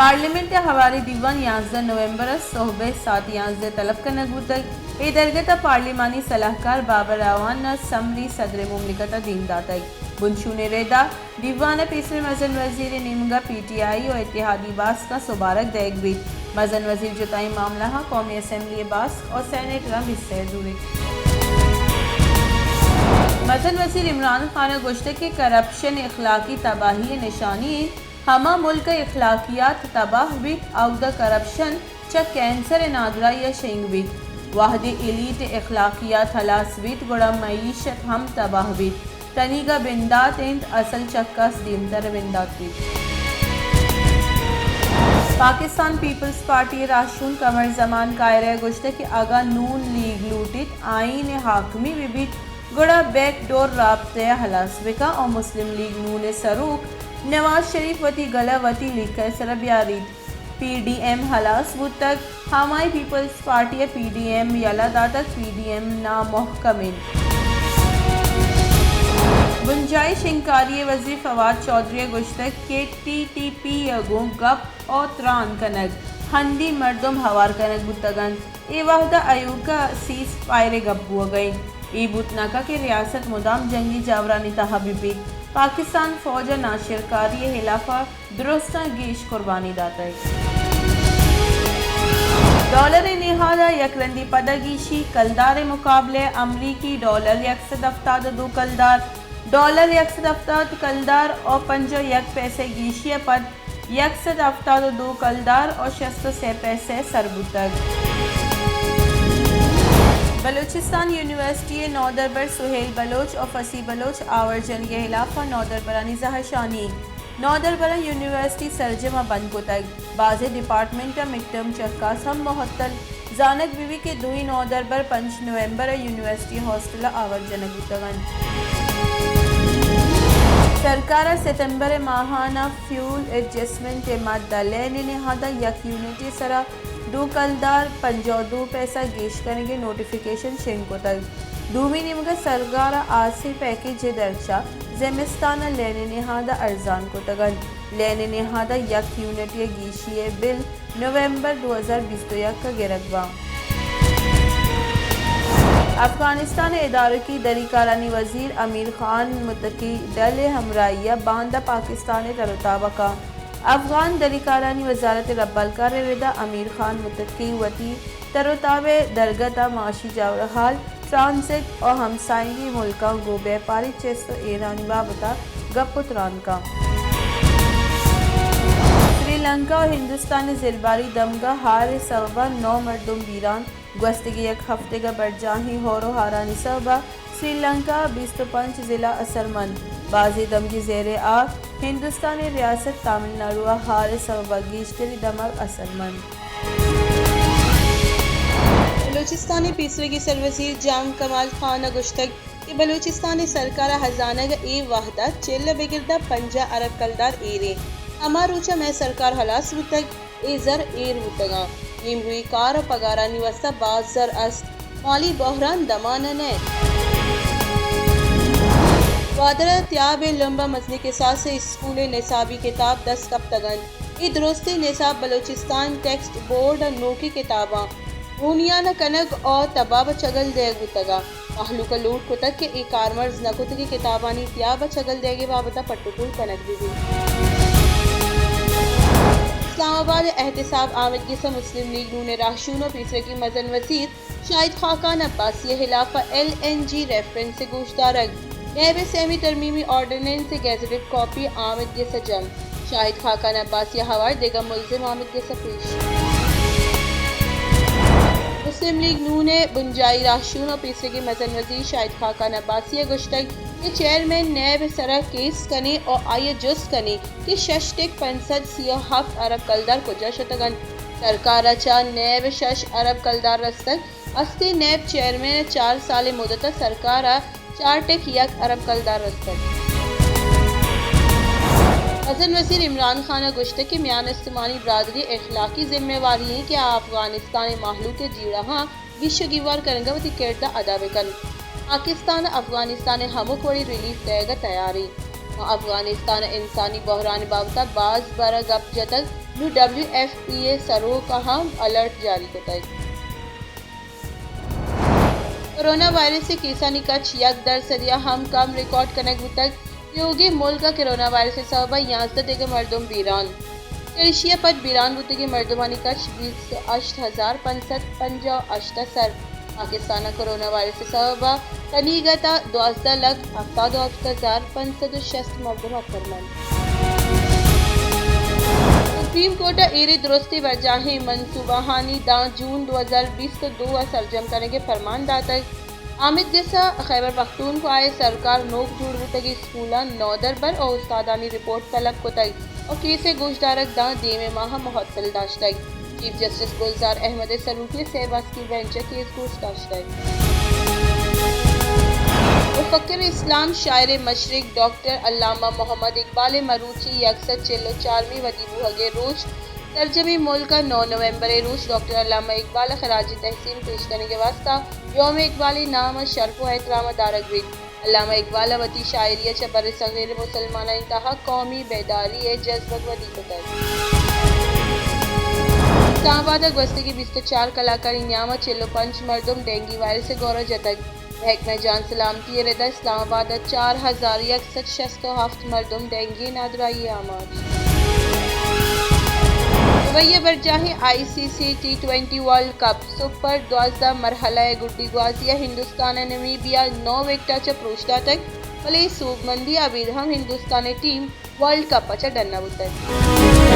پارلیمنٹ ء ہواریں دیوان یازدہ نومبر ء سہب ء ساعت یازدہ ء طلب کنگ بوتگ۔ اے درگت ء پارلیمانی سلاہکار بابر اعوان ء سمری صدر مملکت ء دیم داتگ۔ بنشون ء ردا دیوان ء پیسریں مزن وزیر ء نیمگ ء پی ٹی آئی ء اتحادی باسکاں سبارگ دئیگ بیت۔ مزن وزیر جتائیں معاملہاں قومی اسمبلی ء باسک ء سینیٹراں بستر زوریت۔ مزن وزیر عمران خان ء گوشتگ کہ کرپشن اخلاقی تباہی ء نشانی انت، ہما ملک ء اخلاقیات تباہ بیت، اودا کرپشن چہ کینسر ء نادراہی ء شنگ بیت۔ وہدے ایلیٹ ء اخلاقیات ہلاس بیت، گڑا معیشت ہم تباہ بیت۔ تنیگا بندات انت، اصل چکاس دیمتر بندات بیت۔ پاکستان پیپلز پارٹی ء راہشون قمر زمان کائرہ ء گوشتگ کہ اگاں نون لیگ لوٹیت آئین ء حاکمی بہ بیت، گڑا بیک ڈور رابطہ ء ہلاس بکن ء مسلم لیگ نون ء سروک نواز شریف وتی گلہ وتی لیکہ ء سرا بیاریت۔ پی ڈی ایم ہلاس بوتگ، ہمائی پیپلز پارٹی ء پی ڈی ایم یلہ داتگ، پی ڈی ایم نامحکم انت۔ بنجاہی شنگکاری ء وزیر فواد چوہدری ء گوشتگ کہ ٹی ٹی پی ء گوں گپ ء تران کنگ ہندی مردم ہوار کنگ بوتگ انت۔ اے وہد ء ایوک ء سیز فائر ء گپ بوگ ء انت۔ اے بوت نہ کنت کہ ریاست مدام جنگی جاورانی تہا بہ بیت۔ پاکستان فوج ء ناشرکاری ء ہلاف ء درستاں گیش قربانی داتگ۔ ڈالر ء نہاد ء یک رندی پدا گیشی، کلدار ء مقابلہ ء امریکی ڈالر یک سد ہفتاد ء دو کلدار، ڈالر یک سد ہفتاد کلدار ء پنجاہ و یک پیسہ گیشی ء پد یک سد ہفتاد و دو کلدار و شست و سے پیسہ سر بوتگ۔ بلوچستان یونیورسٹی ء نودربر سہیل بلوچ و فصیح بلوچ آور جنگ ء ہلاف ء نودربرانی زہرشانی۔ نودربراں یونیورسٹی سرجم ء بند کتگ۔ بازیں ڈیپارٹمنٹ ء مڈ ٹرم چکاس ہم معطل۔ زانگ بہ بیت کہ دوئیں نودربر پنچ نومبر ء یونیورسٹی ہاسٹل ء آور جنگ بوتگ انت۔ سرکار ء ستمبر ء ماہان ء فیول ایڈجسٹمنٹ ء مد ء لین ء نہاد ء یک یونٹ ء سرا دو کلدار پنجاہ و دو پیسہ گیش کنگ ء نوٹیفکیشن شنگ کتگ۔ دومی نیمگ ء سرکار ء آسے پیکج ء درچ ء زمستان ء لین ء نہاد ء ارزان کتگ انت۔ لین ء نہاد ء یک یونٹ ء گیشی ء بل نومبر دو ہزار بیست و یک ء گرگ باں۔ افغانستان ء ادارکی دری کارانی وزیر امیر خان متقی ڈل ء ہمراہی ء باندا پاکستان ء تر و تاب ء کاں۔ افغان دری کارانی وزارت ء ربالکار ء ردا امیر خان متقی وتی تر و تاب ء درگت ء معاشی جاورحال، ٹرانزٹ و ہمسائیگی ملکاں گوں بیپاری چست و ایرانی بابت ء گپ و تران کن۔ سری لنکا و ہندوستان ء زرباری دمگاں ہار ء سوب ء نو مردم بیران، گوستگیں یک ہفتگ ء برجاہیں ہور و ہارانی سوب ء سری لنکا ء بیست و پنچ ضلع اثرمند، بازیں دمگے زیر آب، ہندوستان ء ریاست تامل ناڈو ء ہار ء سوب ء گیشتری دمگ اثرمند۔ بلوچستان ء پیسریگیں سروزیر جام کمال خان ء گوشتگ کہ بلوچستان ء سرکار ء ہزانگ ء اے وہد ء چل ء بگر داں پنجاہ ارب کلدار ایر انت۔ ہما روچ ء مئے سرکار ہلاس بوتگ، اے زر ایر بوتگاں۔ نیمروئی کار ء پگارانی واستا باز زر است۔ مالی بحران دمان ء نئیت۔ گوادر ء تیاب ء لمب ء مزنیں کساس ء اسکول ء نصابی کتاب دست کپتگ انت۔ اے درستیں نصاب بلوچستان ٹیکسٹ بورڈ ء نوکیں کتاباں ہونیان ء کنگ ء تباب ء چگل دئیگ بوتگ ء مہلوک ء لوٹ کتگ کہ اے کارمرز نہ کتگیں کتابانی تیاب ء چگل دئیگ ء بابت ء پٹ ء پول کنگ بہ بیت۔ اسلام آباد ء احتساب آمدگس ء مسلم لیگ نون ء راہشون ء پیسرگیں مزن وزیر شاہد خاقان عباسی ء ہلاف ء ایل این جی ریفرنس ء گوشدارگ۔ نیب ء سیمی ترمیمی آرڈیننس ء گیزٹڈ کاپی آمدگس ء جم۔ شاہد خاقان عباسی ء ہوار دگہ ملزم آمدگس ء پیش۔ مسلم لیگ نون ء بنجاہی راہشون ء پیسریگیں مزن وزیر شاہد خاقان عباسی ء گوشتگ کہ چیئرمین نیب ء سرا کیس کنیں ء آئی ء جست کنیں کہ شش ٹک پنچ سد سی ء ہفت ارب کلدار کجا شتگ انت؟ سرکار ء چہ نیب ء شش ارب کلدار رستگ۔ استیں نیب چیئرمین ء چار سالیں مدت ء سرکار ء چار ٹک یک ارب کلدار رستگ۔ مزن وزیر عمران خان ء گوشتگ کہ میان استمانی برادری ء اخلاقی ذمہ واری انت کہ آ افغانستان ء مہلوک ء جیڑہاں گیش ء گیوار کنگ ء وتی کرد ء ادا بہ کنت۔ پاکستان ء افغانستان ء ہمک وڑیں ریلیف دئیگ ء تیار انت۔ ما افغانستان ء انسانی بحران ء بابت ء باز بر ء گپ جتگ، نوں ڈبلیو ایف پی ءِ سروک ءَ ہم الرٹ جاری کتگ۔ کرونا وائرس ءِ کیسانی کچ یک درسدی ءَ ہم کم ریکارڈ کنگ بوتگ۔ پیوگیں ملک ءَ کرونا وائرس ءِ سبب ءَ یازدہ دگہ مردم بیران۔ چریشی ءَ پد بیران بوتگیں مردمانی کچ بیست ءُ ہشت ہزار پنچ سد پنجاہ ءُ ہشت ءَ سر۔ پاکستان ءَ کرونا وائرس ءِ سبب ءَ کنیگ ءَ تاں دوازدہ لکھ ہفتاد ءُ ہفت ہزار پنچ سد ءُ شست مردم اپر منت۔ سپریم کورٹ ءَ ایریں درستیں برجاہیں منصوبہانی داں جون دو ہزار بیست ءُ دو ءَ سرجم کنگ ءِ فرمان داتگ۔ آمید گس ءَ خیبر پختونخوا ءِ سرکار نوک جوڑ بوتگیں اسکولاں نودربر ءُ استادانی رپورٹ طلب کتگ ءُ کیس ءِ گوشدارگ داں دیمے ماہ ءَ مہتل داشتگ۔ چیف جسٹس گلزار احمد ءِ سروکی ءِ سئے باسکی بینچ ءَ کیس گوش داشتگ۔ مفکر اسلام، شاعر مشرق ڈاکٹر علامہ محمد اقبال ءِ مروچی یک سد چل ءُ چارمی ودی بوہگیں روچ، سرجمیں ملک ءَ نو نومبر ءِ روچ ڈاکٹر علامہ اقبال ءَ خراج تحسین پیش کنگ ءِ واستہ یوم اقبال ءِ نام ءَ شرپ ءُ احترام ءَ دارگ بیت۔ علامہ اقبال ءَ وتی شاعری ءَ چہ برصغیر مسلمانانی تہا قومی بیداری ءِ جذبگ ودی کتگ۔ اسلام آباد ءَ گوستگیں بیست ءُ چار کلاکانی نیام ءَ چل ءُ پنچ مردم ڈینگی وائرس ءِ گور ءَ جتگ۔ محکمہ جان سلامتی ءِ رد ءَ اسلام آباد ءَ چار ہزار یک سد شست ءُ ہفت مردم ڈینگی نادراہی ءِ آماچ۔ دبئی ءَ برجاہیں I C C T twenty world cup super دوازدہ مرحلہ ءِ گڈی گوازی ءَ ہندوستان ءَ نمیبیا ءَ نو وکٹ ءَ چہ پروش داتگ، بلے سوبمندی ءَ ابید ہم ہندوستان ءِ ٹیم ورلڈ کپ ءَ چہ ڈن نہ بوتگ۔